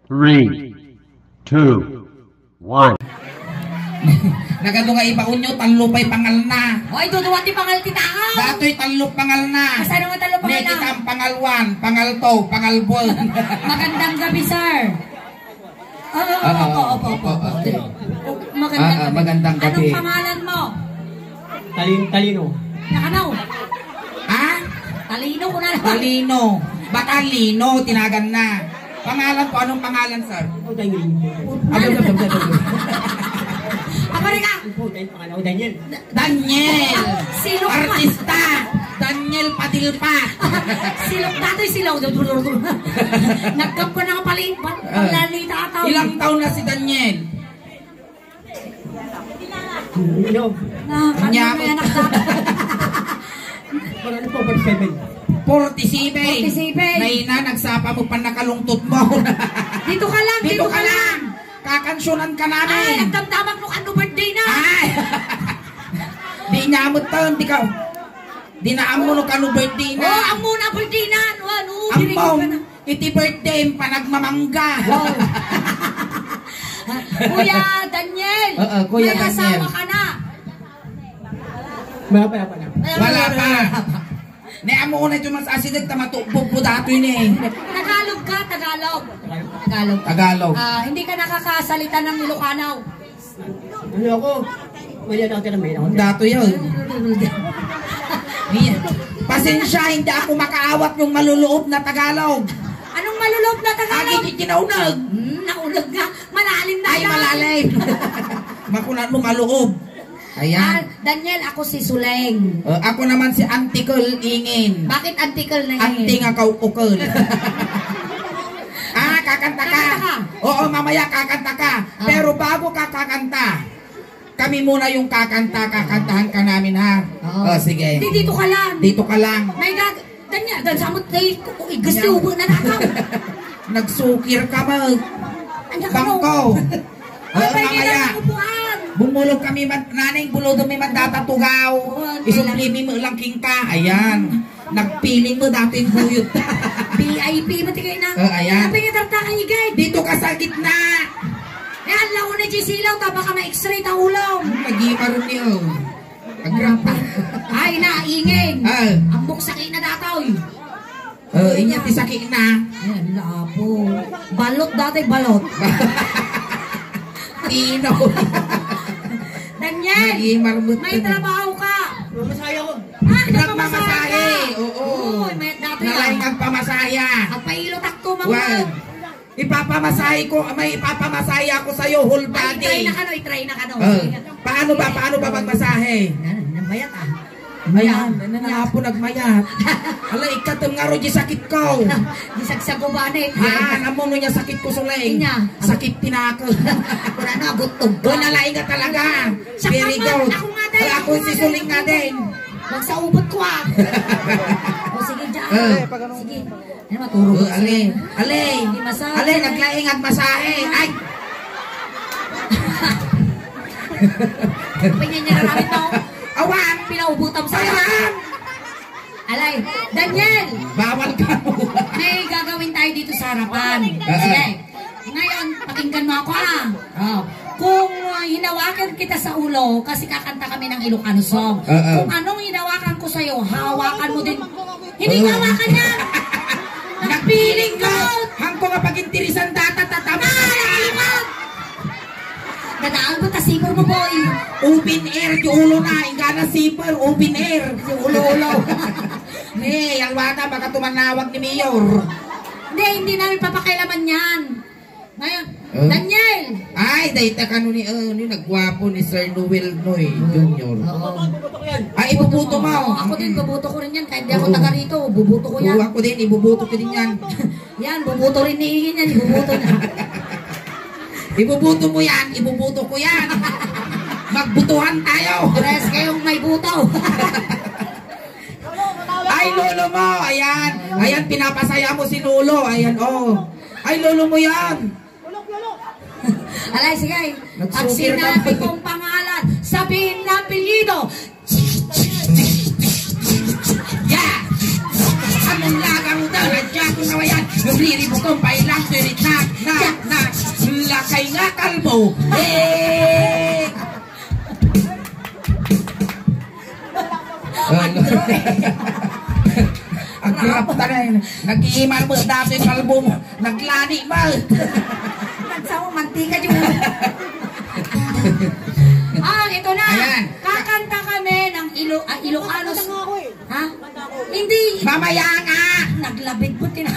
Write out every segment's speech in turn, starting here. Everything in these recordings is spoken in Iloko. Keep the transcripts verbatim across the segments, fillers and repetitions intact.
Three, two, one. Nagadu nga ibaonyo, tallo pay pangalna. Oy, duduwa ti pangal ti tao. Datoy tallo pangalna. Kasano nga tallo pangalna? Ni kita ang pangal one, pangal two, pangal one. Magandang gabi, sir. Oo, opo, opo, opo, opo. Okay. Magandang gabi. Ah, ah, magandang gabi. Anong pangalan mo? Talin-, Talino. Nakanaw? Ha? Talino ko na lang. Talino. Baka Lino, tinagan na. Pangalan ko, anong pangalan, sir? Oh, Daniel. Ano, ano, ano, ano, ano? Ako rin ka. Ang puta, yung pangalan ko, Daniel. Daniel! Silog pa. Artista! Daniel Padilpa! Silog dati, silog. Nagkampo na ka pala, eh. Ah. Paglalita ka, tao. Ilang taon na si Daniel? Ano? Na, ano Nya- may anak na? Wala na po, forty-seven. Forty-seven. Forty-seven. Naina, nagsapa mo pa nakalungtot mo. Dito ka lang, Dito dito ka ka lang. lang. Kakansyonan ka namin. Ay, nagdamdaman mo kano birthday na. Ay. Di niya mo to, di ka, di na amo no kano birthday na. Oh, amo na birthday na. Ano, ano, Amo, birthday ka na. Iti birthday, panagmamangga. Wow. Kuya Daniel, Oo, Kuya may Daniel. asawa ka na. Wala pa, wala pa. Wala pa. Wala pa. Ne, amo ko na ito mas asidag, tamatubog po datoy ne. Tagalog ka, Tagalog. Tagalog. Tagalog. Ah, hindi ka nakakasalita ng Ilocano. Ano ako? Mali ako, tira, mali ako. Dato yun. Ni-, pasensya, hindi ako makaawat yung maluloob na Tagalog. Anong maluloob na Tagalog? Agi, kikinaunag. Hmm, naunag nga. Malalim na Ay, yan. malalim. Makunan mo, maloob. Ayan. Ah, Daniel, ako si Suleng. Uh, ako naman si Antikol Ingin. Bakit Antikol na Ingin? Anti nga kaukukel. Ah, kakanta ka? Kakanta ka? Oo, mamaya kakanta ka. Ah. Pero bago ka kakanta, kami muna yung kakanta, kakantahan ka namin, ha? Oo. Oh, sige. Di, dito ka lang. Dito ka lang. May gag-, Danya, dan sa amot, eh, ku-, ku-, igas Nya. yung ubo na nakaw. Nagsukir ka, mag-, Anak bangko. mo. Oo, Ay, pwede mamaya. na ang upuan. Bumulog kami man, nanay, bulodon mi man data tugaw. Oo, Isubli kailangan. mi mo lang king ka. Ayan. Nagpiling mo dati yung buyot. V I P mo, tigay na. Oh, ayan. Apa yung tarta ka, igay? Dito ka sa gitna. Eh, ang laon na G C Law, ta baka ma-X-ray ta ulo. Nagima rin niyo. Agrapa. Ay, naingin. Ah. Ang buksaki na datoy. Oh, inya ti sakit na. Ayan, lapo. Balot dati, balot. Tino. Daniel, Naging marmot may ka na. trabaho ka. Mamasahe ako. Ah, Nagmamasahe. nagmamasahe ka. Oo. Uy, may dati Nalaing ah. nagpamasaya. Agpailo takto, Juan. mangod. Ipapamasahe ko, may ipapamasahe ako sa'yo, whole Ay, body. i-try na kano, i-try na kano. Oh. Sige. Paano ba, paano ba magmasahe? Yan, namayat ah. Ayan, Yan. ano na nga po nagmayat? Ala, ikatum nga ro di sakit ko. Di sagsaguban eh. Ah, alam mo no niya sakit ko, Suleng? Inya. Sakit tinako. Wala na, butog ka. Wala na, ingat talaga. Siya Very ka man, good. ako nga din. Ay, ako Ako si nga Suleng din. nga din. Magsaubot ko ah. O sige, dyan. Ah. Sige. Ano, matulog Oh, ka ale, siya? ale. Hindi masabi. Ale, naglaing agmasahe. Ay! Pinyanyaramit mo. Awan! Pinaubutan mo sa Awan! Alay, Daniel! Bawal ka mo. May gagawin tayo dito sa harapan. Oo. Sige. Ngayon, pakinggan mo ako, ah. Oh. Kung, ah, hinawakan kita sa ulo, kasi kakanta kami ng Ilocano song. Oo. Kung anong hinawakan ko sa'yo, hawakan mo din. Hindi Oo. hawakan yan! Nagpiling ka! Hangko nga pag-intirisan data, tatama Ah, ka! nakalimot! Dadaan ko ta zipper mo, boy. Open air, yung ulo na. Ingana zipper, open air. Yung ulo-ulo. Ni, alwata, baka tumanawag ni Mayor. Hindi, hindi namin papakailaman yan. Ngayon, Oh. Daniel! Ay, dayta kano ni, uh, ni nagwapo ni Sir Noel Noy Junior. Oo. Ay, ibubuto mo. Oo, ako din, bubuto ko rin yan. Kahit di ako Oo. taga rito, bubuto ko yan. Oo, ako din, ibubuto ko din yan. Yan, bubuto rin ni Ian yan, ibubuto niya. Ibubuto mo yan, ibubuto ko yan. Magbutuhan tayo. Pares kayong may buto. Ay, lolo mo, ayan. Ayan, pinapasaya mo si lolo. Ayan, oh. Ay, lolo mo yan. Alay, sige. Nagsukir Pag ka. sinabi kong pangalan, sabihin na apelyido. Yeah! Anong lagang daw? Nadya ko na yan. Nagliribo kong pailang, tiritak, na. Agrap ta na yun. Nag-iimar mo, dati kalbo mo. Naglani ba? Nagsama mantika yung Ah, ito na. Ayan. Kakanta kami ng Ilo-, ah, Ilocano. Ha? Hindi. Mamaya nga. Naglabit mo, tin-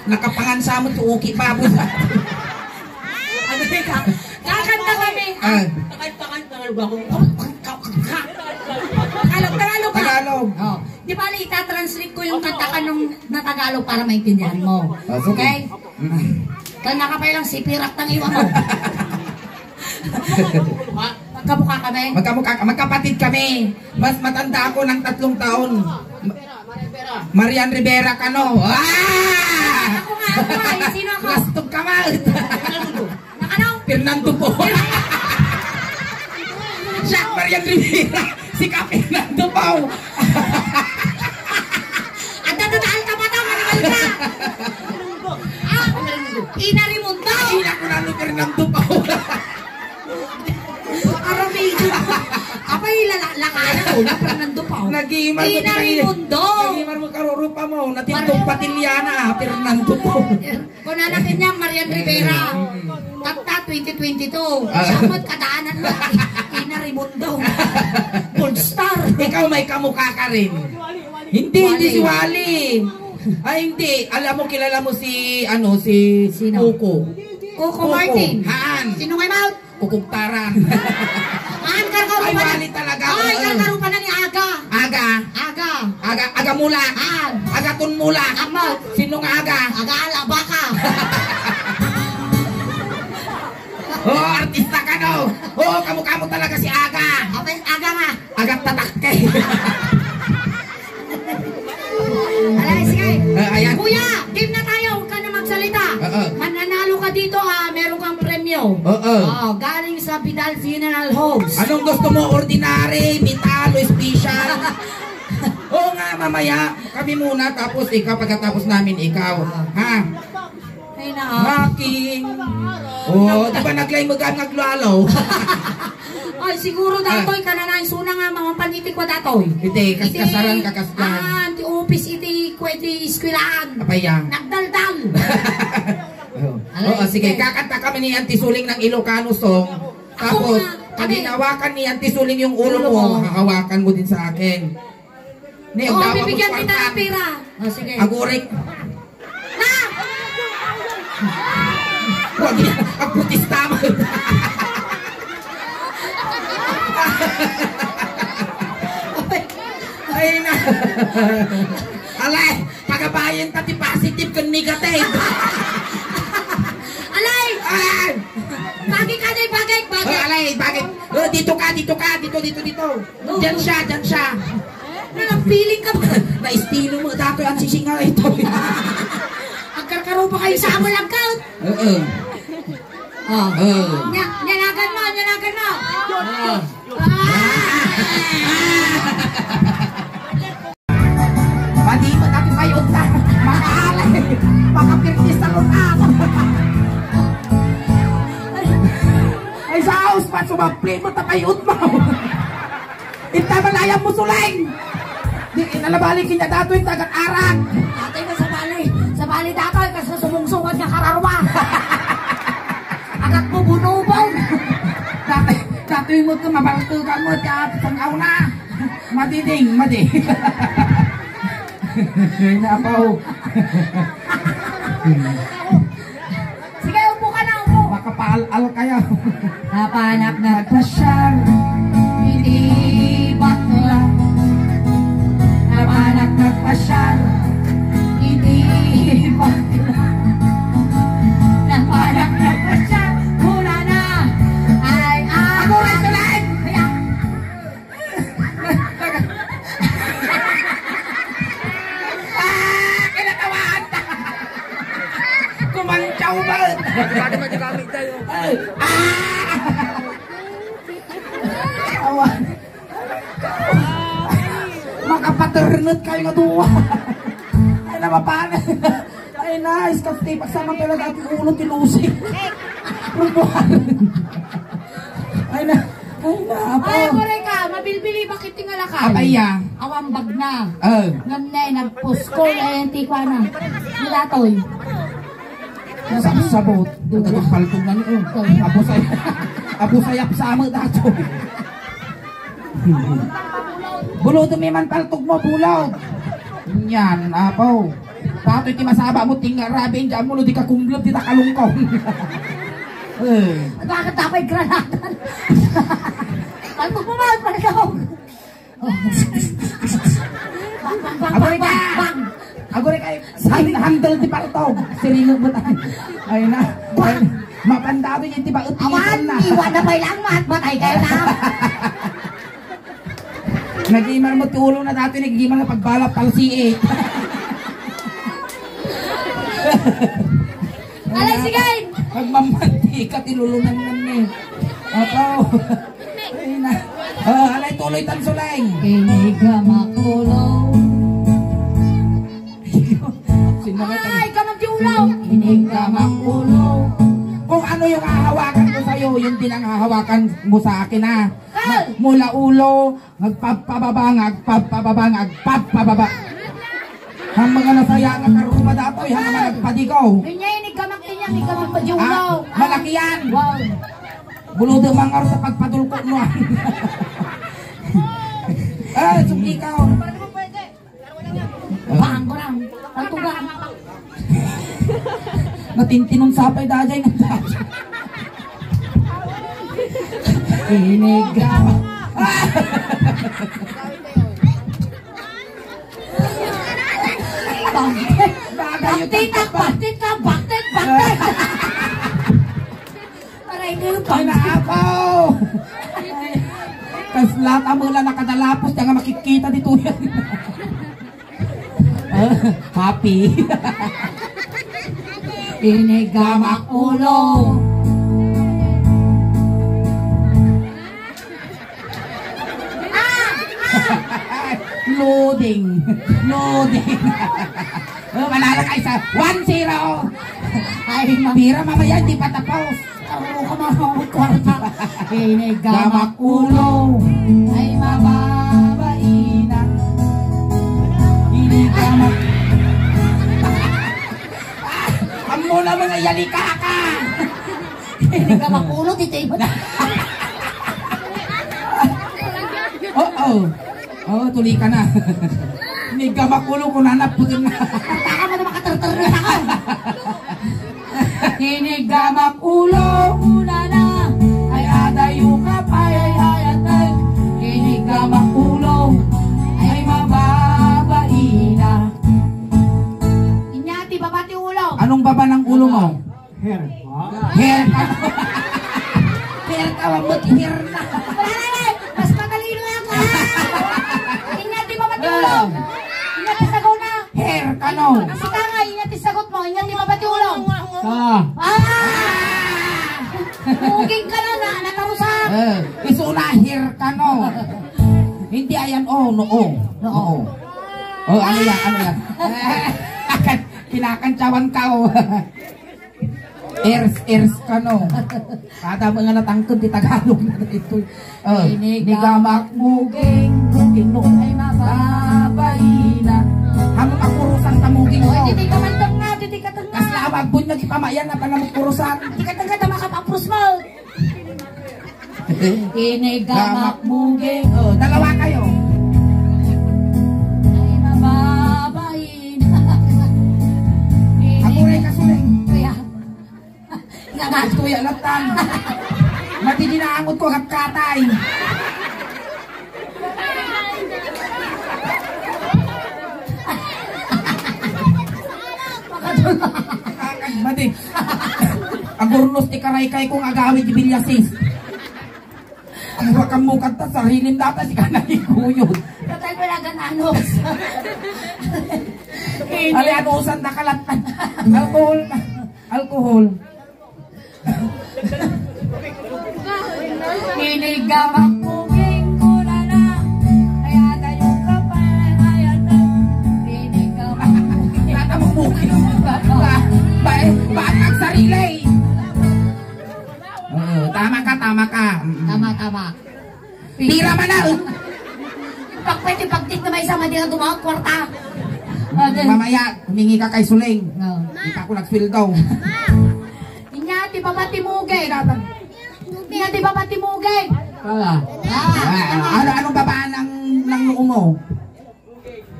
Nakapangansa mo, tuki, baboy. Ano ka? Kakanta kami. Ah. Kakanta, kakanta, kakanta. Tagalog, Tagalog ka. Tagalog. Oh. Di ba, itatranslate ko yung kanta ka nung na Tagalog para maintindihan mo. Ah, sige. Okay? Mm. Kaya nakapay lang, sipirak tang iwa mo. Magkamukha kami? Magkamukha ka, magkapatid kami. Mas matanda ako ng tatlong taon. Ma-, Marian Rivera kano. Ah! Ako nga, ako nga. Sino ako? Lastog ka, Mal. Nakano? Fernando Poe. Siya, Marian Rivera. Si Ka Fernando Poe. Ang tatatahal ka pa daw, manimal ka. Ah, Ina Raimundo. Ina ko na, Fernando Poe. Aramidon. Apay, lala-, lakala ko, na Fernando Poe. Nag-iimar mo Ina tayo. Raimundo. Nag-iimar mo karurupa mo, natindog Mar- Patiliana, Fernando Poe. Kunana kanya, Marian Rivera. Mm. Tatta, twenty twenty-two. Ah. Siya mo't kadaanan mo, Ina Raimundo. Gold star. Ikaw may kamukha ka rin. Hindi, hindi Wally. Si Wally. Ay, hindi. Alam mo, kilala mo si, ano, si Sino? Coco. Coco Coco. Martin. Haan. Sino nga mouth? Kukugtaran. Haan, karkarupa Ay, na. Wally talaga. Ay, Oo. Karkarupa na ni Aga. Aga. Aga. Aga, Aga Mula. Haan. Aga Tun Mula. Ama. Sino nga Aga? Aga Ala, baka. Oo, artista ka, no? Oo, kamukha mo talaga si Aga. Apay, Aga nga. Agak tatak kay. Alay, sige. Ah, ayan. Kuya, game na tayo. Huwag ka na magsalita. Oo. Mananalo ka dito, ah, meron kang premyo. Oo. Oo, galing sa Vidal Funeral Homes. Anong gusto mo? Ordinary, metal, o special? Oo nga, mamaya. Kami muna, tapos ikaw pagkatapos namin, ikaw. Ah. Ha? Ay, na. Making. Oh, di ba naglaymegan nga aglalo? Ay, siguro datoy, Ah. Kanana, isuna nga, mamanpaniti kwa datoy. Iti, kas-, iti, kasaran ka, kasdan. Ah, ti office iti, kwa iti eskwelahan. Apay, ya. Nagdaldal. Oh. Alay, Oo, sige, sige. Kakanta kami ni Auntie Suling ng Ilocano song. Ako Tapos, nga, pag kami. Hinawakan ni Auntie Suling yung ulo Ulo mo, mo. Hahawakan mo din sa akin. Ni, Oo, ang dama mo bibigyan kita kwarta. Ng pera. Oh, sige. Agurik. Na! Wag yan. Agprotesta mo. Ay, na. Alay, pagabayan ta ti positive ken negative. Alay! Ay! Bagay ka na, bagay, bagay. Oh, alay, bagay. Oh, dito ka, dito ka, dito, dito, dito. Diyan siya, diyan siya. Nagpiling ka ba? Na-estilo mo, datoy ang sisingaw ito. Agkarkaro pa kayo sa amo lang ka. Oo. Oh. Oo. Nya-, nyanagan mo, nyanagan mo. Ah. Ah. Padi pa dati payot na. Makaalay. Makapirtis sa lunas. Ay, saos pa, sumapli mo, tapayot mo. Inta man ayam mo, Suling! Di, inalabali kanya dato yung tagat arak. Atay na sabali. Sabali dato, kasi sumungsungan nga kararwa. Agat mo, bunubong. Dati, dati mo ito, mabalto ka mo, at sangaw na. Madiding, madi. Napaw. Sige, upo ka na, upo. Makapaal-al kayo. Napanak nagpasyar, hindi bakla. Napanak nagpasyar, hindi bakla. Napanak nagpasyar, wala na. Ay, ah, Ako, ay, ay, ay. Ah! Kinatawaan ta! Kumantsaw ba? Pwede ba di gamit tayo? Ay! Ah! Awa. Makapaternut kayo nga duwa. Ay, napapanan. Ay, nice. Kasi pagsama pala dati ulo ti Lucy. Rubuhan. Ay, na. Ay, na. Ay, Apo. Aray ka. Bilbili, bakit tingalakal? Apay ya? Awan bagna. Oh. Ngem ne, nagpuskol, eh, ti kuana. Ni Datoy. Sabsabot. Nagpaltog na ni, oh. Abusay. Abusay apsamo, Datoy. Bulod mi man paltog mo, bulod. Yan, apo. Datoy ti masaba mo, tinga rabi, diyan mo, no, di ka kumblot, di ta kalungkong. Eh. Bakit dapat granatan? Paltog mo man, paltog. Bang, bang, bang, Agoy bang, ka! bang, bang. Agoy ka! Sin-, handle ti paltog. Siringot mo tayo. Ay na. Ay, mapanda to yung tiba, utikan Awan, na. iwan na pa ilang mat, matay kayo na. Nag-iimar mo ti ulo na dati, nag-iimar na pagbalap, talsiik. Alay, sige! Pagmamantika, tinulunan man ni. Apo. Ay na. Oh, alay, tuloy tan suleng. Iniga makulo. Sino ka? Ay, kamang di ulaw. Iniga makulo. Kung ano yung hahawakan ko sa'yo, yun din ang hahawakan mo sa akin, ha? Kal! Ma-, mula ulo, agpapababa nga, agpapababa nga, agpapababa. Ang mga nasaya nga karuma datoy, hang mga nagpadigaw. Kanya ini gamak niya, may gamak pa di Ah, ulaw. malaki yan. Wow. Buludo mangar sa pagpadulko mo. Ah, sumikaw. Bang ko lang. Ang tugang. Natintinon sapay dajay ng dajay. Iniga. Baktit, baktit, baktit, baktit. Aray ko, Ay, naapaw! Kasla ta mo lang nakadalapos, di nga makikita dito yan. Ah, happy. Inigamak ulo. Loading. Loading. Oh, manalo kayo sa one zero. Ay, ma- Pira mamaya, di pa tapos. Taro ka, mga kwarta. Inigamak ulo. Ay, mababaina. Inigamak. Amo naman ay yalika ka. Inigamak ulo, di tayo. Oo. Oo, tuli ka na. Inigamak ulo ko, nanap putol na. Taka mo na makaterter na ako. Inigamak ulo, una na. Ay, adayo ka pa, ay, ay, atay. Inigamak ulo. Ay, mababaina. Inya, ti baba ti ulo. Anong baba ng ulo mo? Hair. Hair ka. Hair ka, wag mo ti hair na. Wala na, eh. Mas matalino ako. Inya ti mama ti ulo. Inya ti sagot na. Hair ka, no? Sika nga, inya ti sagot mo. Inya ti mama ti ulo. Ka. Ah! Buging ka na, na, natarusan. Eh, isu na, hair ka, no? Hindi, ayan, oh, no, oh. No. Oh, ano yan, ano yan? Kinakantsawan ka, oh. Ers, ers ka, no? Kada mga natangkod di Tagalog na ito. Oh, Inigamak muging, muging no ay mababaina. Amo ka kurusan ta muging, Oy, no? Didi ka man nga, didi ka tanga. Kasla awag bunyag ipamayan na panamog kurusan. Didi ka tanga, tama ka, papros mo. Inigamak muging. Oh, dalawa kayo. Ay, mababaina. Amuray ka, Suleng. Kuya. Ingat ko ya latan. Mati dinaangot ko agkatay. Mati. Agurnos ti karaykay kong agawid di Villasis. Ang bakam mo kanta, sarili data, si kanay kuyod. Patay pala gananos. Ali, anusan na kalatan. Alcohol. Alcohol. Inigamak muging kunana. Kaya tayo ka pa, kaya tayo. Inigamak muging. Nata mo bukid. Ba, ba, ba, ang sarili. Oo, tama ka, tama ka. Mm-mm. Tama, tama. Pira Manang! Pagpwede pagtit na may sama, di na dumaon kwarta. Ade. Mamaya, humingi ka kay Suling. No. Kita ko nagsweldo. Inya, ti baba ti mugeg. Inya, ti baba ti mugeg. Wala. Ah, ano, anong baba ng, ng noo mo?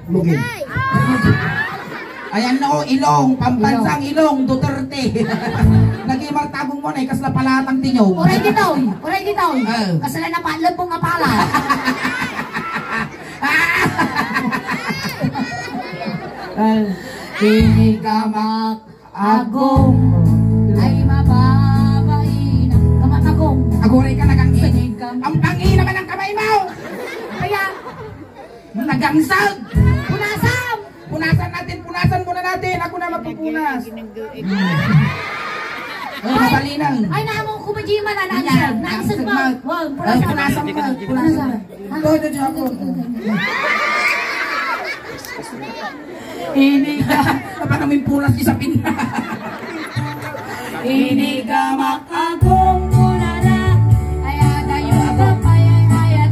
Lugig. Ayan na, oh, ilong, pambansang ilong, Duterte. Naging martagong mo na, ikas na palatang tinyo. Uray dito, uray dito. Ah. Kasala na pa, lubong nga pala. Ah, ini gamak agong ay mababaina. Gamak agong. Aguray ka, nagangsag. Ini gamak. Ang pangi naman ang kamay mo. Kaya, nagangsag. Punasan. Punasan natin, punasan muna natin. Ako na magpupunas. Oh, ay, mabalinang. Ay, naamong kumajiman, ah, naansag. Naansag mo. Wow, punasan. Punasan mo, punasan. Ito, ito, ito ako. Ini ka. Apa namin punas isa pin. Ini ka makagong muna na. Ay, adayo, adayo, ay, ay, ay, ay.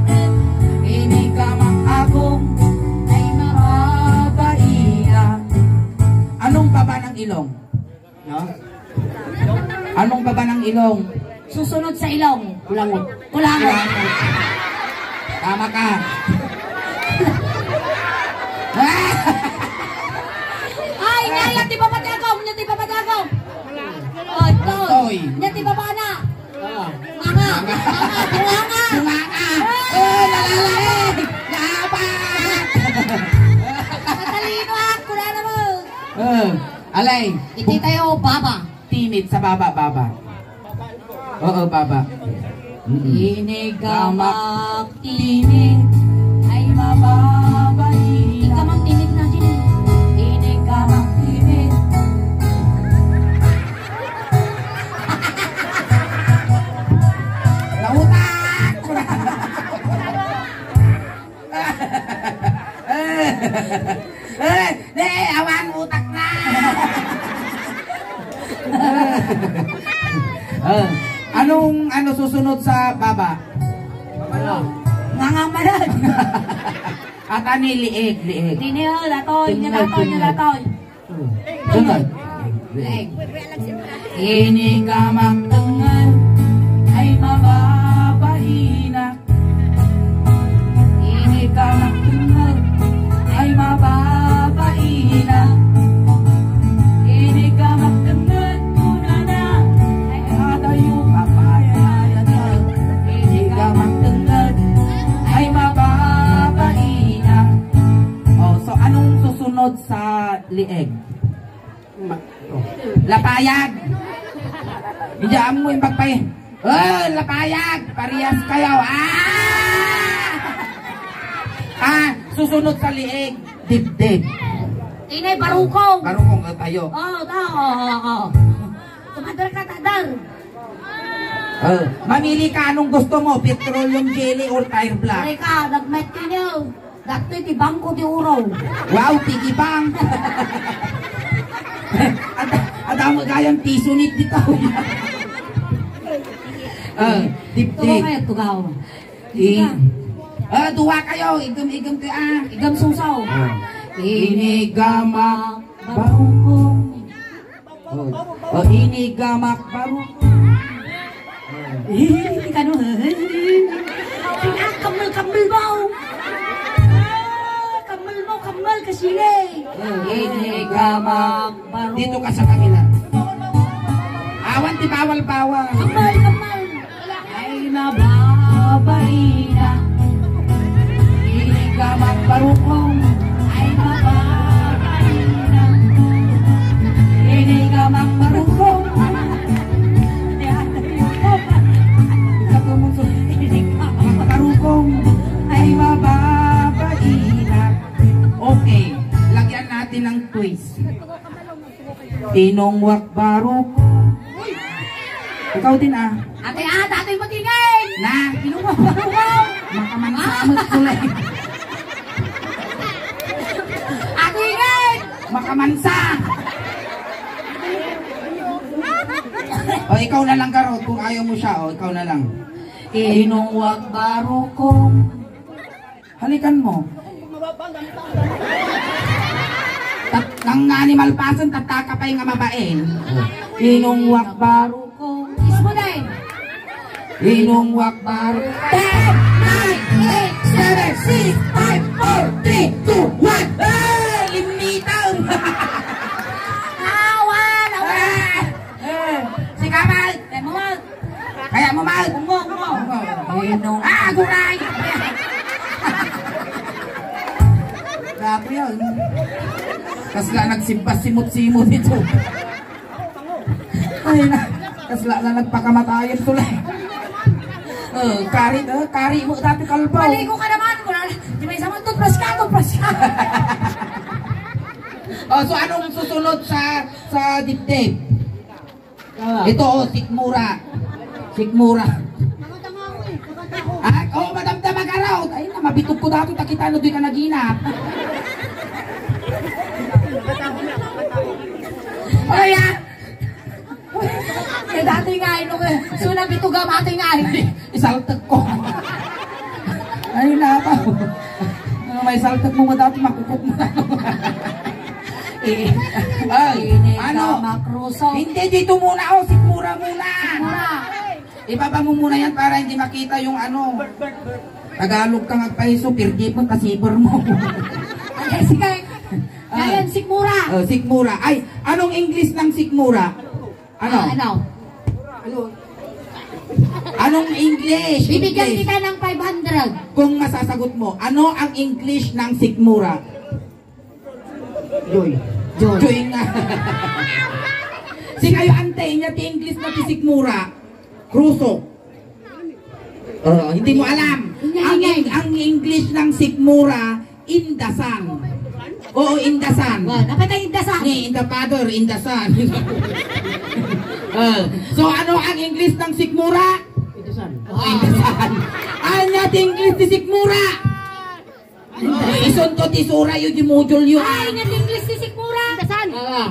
Ini ka makagong. Ay, mababaina. Anong baba ng ilong? No? Anong baba ng ilong? Susunod sa ilong. Kulangot. Kulangot. Kulangot. Tama ka. Ay, nay, ti baba ti agong, nay, ti baba ti agong. Oy, toy. Toy. Nay, ti baba na. Ah. Mama. Mama. Mama. Bunganga. Bunganga. Eh. Oh, nalalaing. Dapat. Katalino, ah. Kulang na mo. Eh. Alay. Iti tayo, baba. Timid sa baba, baba. Oo, baba. Mm-mm. Inigamak timid ay mababaina. Ikaw ang timid na, Jin. Inigamak timid. Nautak! Eh, eh, awan utak na. Eh, anong ano susunod sa baba? Nganga man. At ani liig, liig. Dini, oh, latoy, niya latoy, niya latoy. Sunod. Leg. Ini ka magtengel ay mababaina. Ini ka magtengel ay mababaina. Ini ka magtengel kunana ay adayo ka payayatan. Ini ka magtengel ay mababaina. Oh, so anong susunod sa lieg? Ma-, oh. Lapayag. Diyan mo yung pagpay-, oh, lapayag. Parehas kayo. Ah! Ah, susunod sa liig, dibdib. Inay, barukong. Barukong, oh, tayo. Oh, ta-, oh, oh, oh. Tumadar ka, tadar. Oh, mamili ka anong gusto mo, petroleum jelly or tire black? Pare ka, nagmet ka niyo. Dati ti Bangko de Oro. Wow, piggy bank. Ada, ada mo gayang piso nit dito. Ah, dip, Tugaw dip. Kayo, tugaw. I-, Sige. Ah, duwa kayo. Igam, igam kayo, ah. Igam susaw. Ah. Inigama barukong. Oh, oh, inigamak baro. Eh, kano, eh? Pinakambal-kambal mo. Ah, kambal mo, kambal, kasili. Inigamak baro. Dito ka sa kanila. Awan ti bawal-bawal. Kambal, kambal. Ay mababaina. Ini ka magbarukong. Ay mababaina. Ini ka magbarukong. Ikaw mo, so, ini ka magbarukong. Ay mababaina. Okay, lagyan natin ng twist. Pinungwak barukong. Ikaw din, ah. Ate, ah, tatay mo, tingin! Na? Pinungwak barukong! Makamansa mo, kulay. Ate, tingin! Makamansa! O, ikaw na lang, Karo, kung ayaw mo siya, o, ikaw na lang. Inong wagbarukong. Halikan mo. Tat-, nang animal pasen, tataka pay nga mabain. Inong wagbarukong. Ismo, day. Inong wagbarukong. Ten, nine, eight, seven, six, five, four, three, two, one. Hey! Limita! Awan! Awan! Eh, eh, si Kamal! Kaya mo, Mal. Kaya mo, Mal. Ungo, ungo. Ungo. Inong. Ah, aguray! Grabe yan. Kasla nagsimba simot-simot ito. Ay na. Kasla na nagpakamatayan tuloy. Oh, kari, oh, kari mo dati kalbo. Maligo ka naman. Wala na. Di may isang toothbrush ka, toothbrush ka. Oh, so anong susunod sa, sa dibdib? Ah. Ito, oh, sikmura. Sikmura. Ah, oh, madamdama ka raw. Ay, na, mabitog ko dati, takita no, di ka naginap. Ay, ah. Eh, dati nga, ino ko, so, nabitog ang ating nga, eh. Isaltek ko. Ay, napa. Ano, may saltek mo nga dati, makukot mo na. Eh, ay, Ini ano? Ka, Makruso. Hindi, dito muna, oh, sikmura muna. Mura. Ibaba mo muna yan para hindi makita yung ano. Tagalog ka nga pa iso, pirdi mo, kasiber mo. Ay, sige. Ah. Yan, sikmura. Oh, sikmura. Ay, anong English ng sikmura? Ano? Ah, ano? Ano? Anong English? Bibigyan English. Kita ng five hundred. Kung masasagot mo, ano ang English ng sikmura? Joy. Joy. Joy nga. Si kayo, ante, inya ti English na ti sikmura. Krusok. Oh, hindi mo alam. Ingay, ang, ingay. Ang English ng sikmura, in the sun. Oo, in the sun. Wa, napatay in the sun. Ni, in the father, in the sun. Oh, so, ano ang English ng sikmura? In the sun. Oh, in the sun. Anya ti English ti sikmura? Isunto ti sura yo, di module yo. Ay, nga English ti sikmura. Tasan? Ah.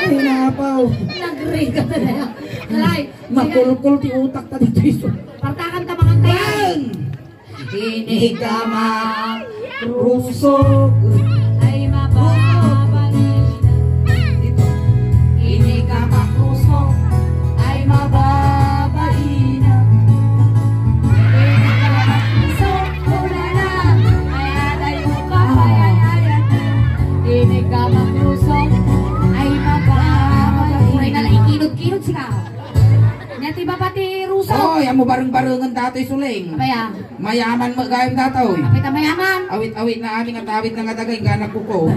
Ay, napaw. Nagrigat na. Alay. Makulkol ti utak ta dito iso. Partakan ta mangan tayo. Bang! Ini ka ma- Rusog. Ay mababalina. Dito. Ini ka makrusog. Ay mababalina. Ini ka makrusog. Wala na. Ay, atayo ka, ay, ay, ay, ay. Ini ka makrusog. Ay mababalina. Ay, nala, ikinod-kinod sika. Nati ba pati Ruso? Oy, amo bareng-barengen datoy, Suling. Apay a? Mayaman met gayam datoy. Apay ta mayaman? Awit-awit na amin at awit na nga dagay, ganak ko ko.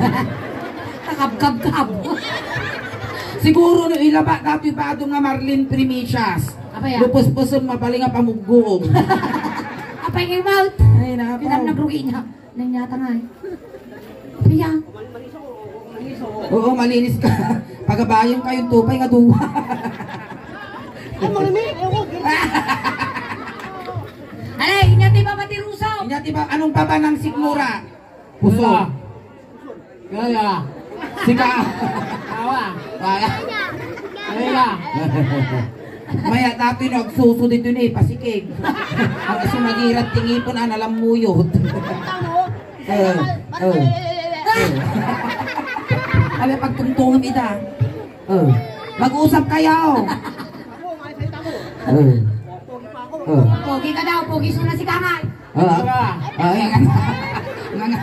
Kakabkabkab. Siguro no ilaba datoy bado nga Marlene Primicias. Apay a? Lupos-pusom, mabaling a pamugguom. Apay nga mouth? Ay, napa. Kinam nagrugi niya. Nanyata nga eh. Piya. Oo, malinis ka. Pagabayan kayo, tupay nga duwa. Ay, mga mi, ewan. Alay, inyati ba pati Ruso? Inyati ba? Anong baba ng sikmura? Puso. Wala. Wala. Sika. Awa. Wala. Wala. Maya dati no, agsuso dito ni, pasikig. Ang sumagirat ti ngipon, ah, nalamuyot. Eh, eh, eh. Ano pagtungtungin ita? Eh, mag-usap kayo. Eh. Eh. Pogi ka daw, pogi suna si Kangay. Ah, ah, eh, mga,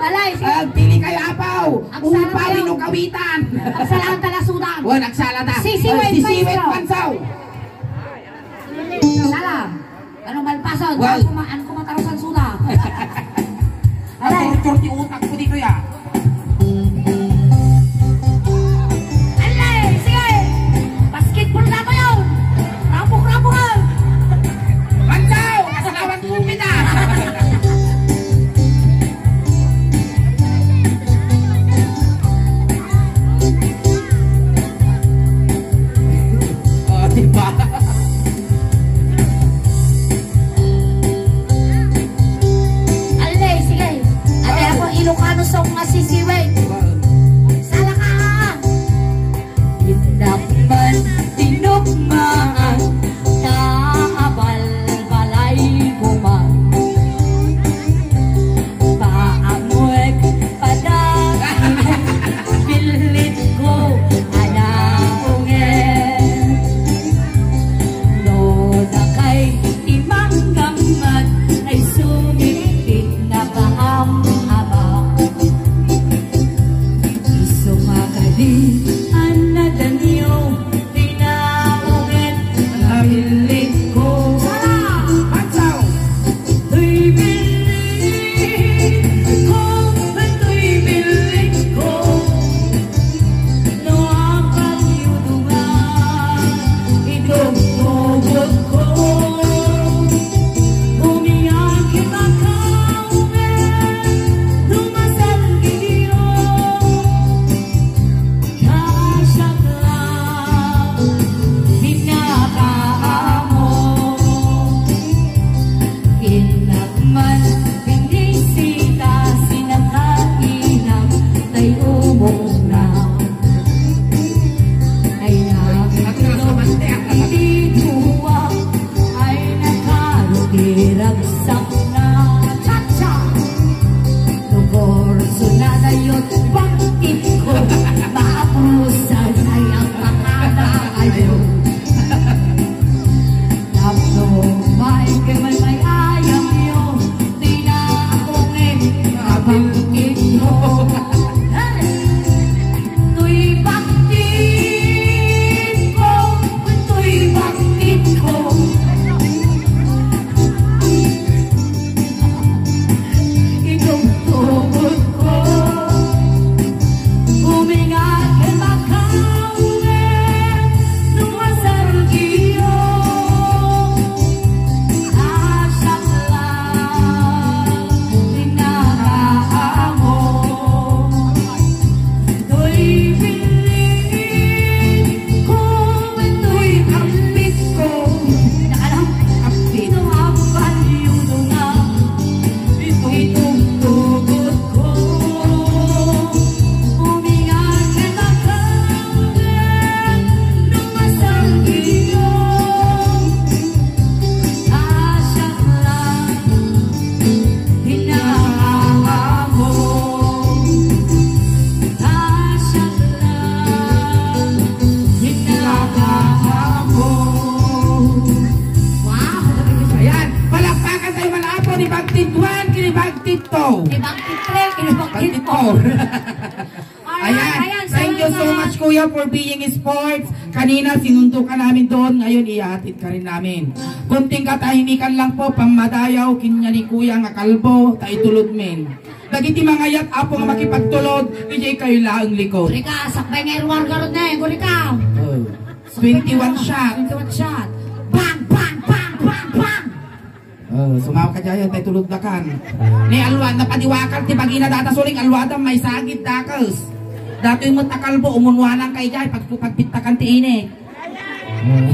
Alay, si- Ah, pili kayo, apaw. Agsala Upa, kayo. Binukawitan. Agsala ang talasudan. Wan, agsala ta. Sisiwit, Ay, sisiwit, Pansaw. Pansaw. Sala. Ano malpasan? Wan. Ano kuma-, ano kumatarusan suda? Alay. Torture ti utak ko dito, ya. Alay, sige! Basketball na ko yun! Rapok-rapokan! Mansaw! Kasalawan ko kita! Oh, di ba? Alay, sige! Alay, ako, Ilocano song nga Liko. Atsaw. Toy bilikko, toy bilikko. No apay yu dungan, itugtugotko. Umiyak ket makawen, no masergityo. Kasiak la, pinakaammo. Innak man, binisita, sinakainam, tay umongna. Ay, nakatulog iti dua, ay, nakarutiragsak na. Cha-cha! Lugor, sunadayo, bakit ko, maaprusan ay ang makana kayo. Tapno, may kay may may ayam yo, di na akong eh, abang ito. Hey! Toy bakit ko, toy bakit ko. Itugtugotko. Umingat ket makawen, no masergityo. Kasiak la, pinakaammo. Toy bilikko, toy ambitko. Nakalang ambit. No apay yu dungan, itugtugotko. Umingat ket makawen, no masergityo. Kasiak la, pinakaammo. Kasiak la, pinakaammo. Wow! Ayan, palakpakan tayo man, Apo, ni Bagtit one, kini Bagtit two. Ni Bagtit three, kini Bagtit four. Ayan, ayan, thank you so much, Kuya, for being sports. Kanina, sinundo ka namin doon. Ngayon, ihahatid ka rin namin. Konting katahimikan lang po, pammadayaw, kinya ni Kuya nga kalbo, ta itulod men. Dagiti mangayat, Apo, nga makipagtulod, idiay kayo laeng likod. Gurika, sakbay nga iruar garod na eh, gurika. Oh. Twenty-one shot. Twenty-one shot. Bang, bang, bang, bang, bang! Oh, sumawag ka dyan, tay tulod na kan. Ni alwa, napadiwakan ti bagina data suling, alwa da, may sagid, dakes. Datoy met a kalbo, umunwanan kay dyan, pag, pagpittakan ti inek. Oh.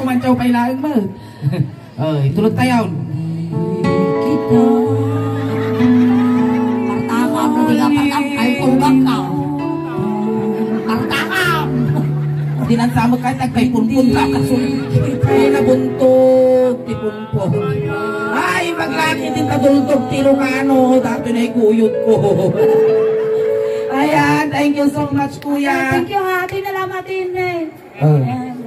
Kumantsaw pay laeng met. Oh, itulod tayo. Kita. Partakam, no, di ka partakam, ay, tulbag ka. Partakam. Di nan samot ka, tagkaipunpun ka, kasul-, ay, nabuntog, ti punpun. Ay, maglaki din kadultog, ti Ilocano, dati na ikuyot ko. Ayan, thank you so much, Kuya. Thank you, ha. Ati na lang, Ate Inday. Oh. Ayan.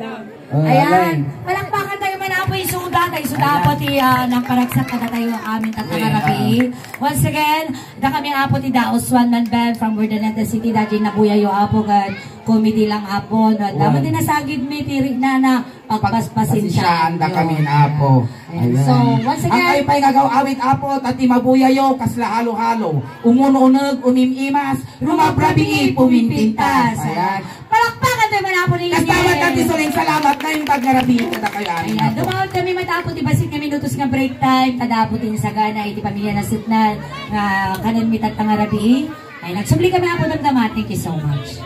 Oh, ayan. Palakpakan tayo man, Apo, isuda. Tayo isuda, ayan. Apo, ti, ah, nang paragsak kada tayo amin, Tatang Rabi. Once again, da kami, Apo, ti Daos One Man Band from Urdaneta City. Dagiti nabuyayo, Apo, ken committee lang, Apo, no? Ayan. Daman ti nasagid mi, ti ri-, na, na, pagpaspasensyaanda kami, Apo. Ayan. Ayan. So, once again, ang kayo pa'y ngagaw awit, Apo, ta ti mabuyayo, kasla halo-halo. Umun-uneg, umim-imas, rumabrabii, puminpintas. Ayan. Palakpakan tayo man, Apo, ni Kasta Inday. Mata ti suling salamat, naimbag nga rabii kada kayo, amin, ayan, Apo. Dumawat kami mata, Apo, ti bassit nga minutos nga break time, kada, Apo, ti insagana, iti pamilya Nasutnal, nga kanen mi tatta nga rabii. Ay, nagsubli kami, Apo, damdama. Thank you so much.